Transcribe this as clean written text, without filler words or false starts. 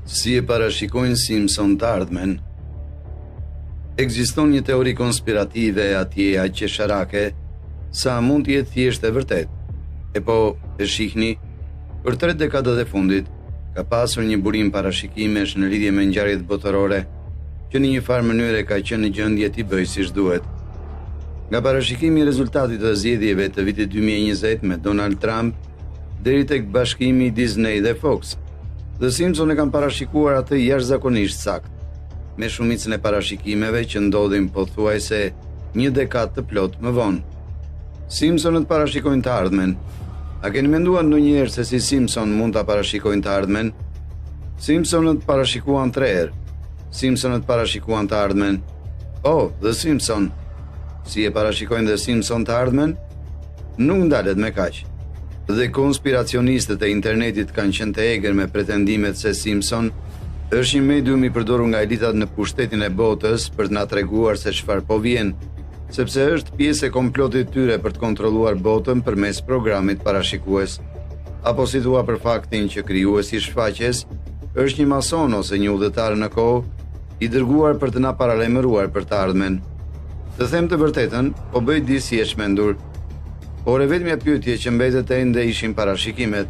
Si e parashikojnë Simpson të ardhmen? Ekziston një teori konspirative atje aq qesharake sa mund të jetë thjesht e vërtetë. E po, e shihni, për tre dekadat e fundit ka pasur një burim parashikimesh në lidhje me ngjarjet botërore që në një farë mënyre ka qenë në gjendje t'i bëjë siç duhet. Nga parashikimi i rezultatit të zgjedhjeve të vitit 2020 me Donald Trump deri tek bashkimi i Disney dhe Fox, The Simpson e kanë parashikuar atë jashtëzakonisht saktë, me shumicën e parashikimeve që ndodhin pothuajse një dekadë të plotë më vonë. Simpsonët parashikojnë të ardhmen. A keni menduar ndonjëherë se si Simpson mund ta parashikojnë të ardhmen? Simpsonët parashikuan tre herë. Simpsonët parashikuan të ardhmen. Oh, The Simpson. Si e parashikojnë The Simpson të ardhmen? Nuk ndalet me kaq. Dhe konspiracionistët e internetit kanë qenë të egër me pretendimet se Simpson është një medium i përdorur nga elitat në pushtetin e botës për të na treguar se çfarë po vjen, sepse është pjesë e komplotit të tyre për të kontrolluar botën përmes programit parashikues. Apo si thua për faktin që krijuesi i shfaqjes është një mason ose një udhëtar në kohë i dërguar për të na paralajmëruar për të ardhmen. Të them të vërtetën, po bëj disi e çmendur. Por e vetmja pyetje që mbetet ende ishin parashikimet.